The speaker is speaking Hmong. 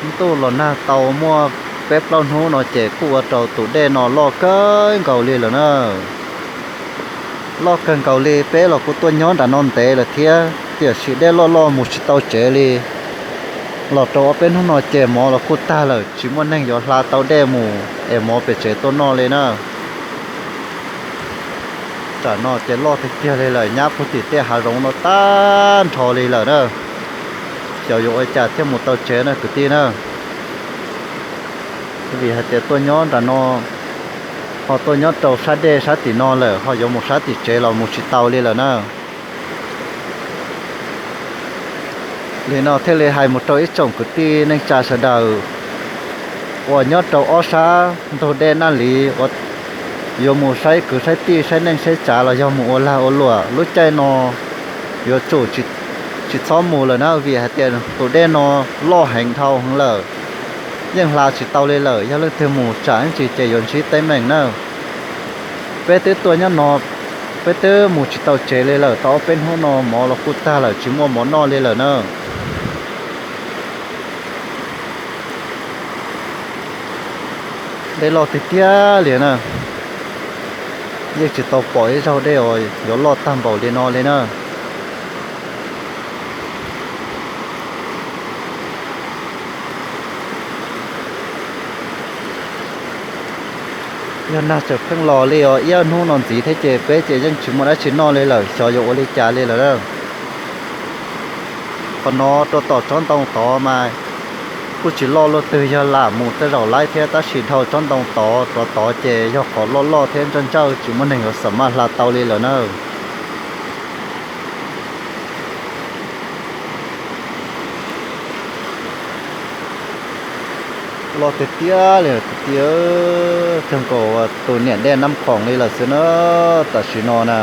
Ntuj los nag tau muaj peb plaub hnub no ces kuj ua rau tus dej no loj kawg nkaus li lawm na. Loj kawg nkaus li, peb los kuj tuaj nyob nram no ntev lawm thiab tiam sis dej loj loj mus tsis tau tsev li. Los rau ob peb hnub no ces mov los kuj tag lawm, tsis muaj neeg yuav hla tau dej mus es mov pem tsev tuaj noj li na. Tsam no ces loj tiag tiag li lawm, nyab puag tim tej hav zoov no tag nrho li lawm na. Xyov yuav ua cas thiaj mus tau tsev na kwv tij na. Vim hais tias tuaj nyob nram no, ho tuaj nyob rau sab dej sab tim no lawm, ho yuav mus sab tim tsev los mus tsis tau li lawm na. Li no thiaj li hais mus rau ib tsoom kwv tij neej tsa sawv daws uas nyob rau ob sab ntug dej Naj Liv uas yuav mus saib kwv saib tij saib neej saib tsav los yog mus ua lag ua luam lub caij no yuav tsum tsis txhob mus lawm na, vim hais tias tus dej no loj heev dhau heev lawm, yeej hla tsis tau li lawm. Yog leej twg mus tsam ib ntsis ces yuav ntsib teeb meem na. Peb twb tuaj nyob no, peb twb mus tsis tau tsev li lawm, tau ob peb hnub no mov los kuj tag lawm, tsis muaj mov noj li lawm na. Dej loj tiag tiag li na, yeej tsis tau pom ib zaug dej uas yuav loj tag npaum li no li na. Yog nag tseem pheej los li os, ib ob hnub no ntxiv thiab ces peb ces yeej tsis muaj dab tsi noj li lawm, xyov yuav ua li cas li lawm na. Qhov no rau tom tsob ntoo tod mas kuj tsis loj luaj twg, yog lam mus tej zaum laib thiab, tab sis dhau tsob ntoo tod rov tod ces yog qhov loj loj thiab ntsawj ntsawj, tsis muaj neeg yuav xam maj hla tau li lawm na. Loj tiag tiag li tiag, kawg nkaus tus niam dej Nab Khoom li lawm xwb na, tam sim no na.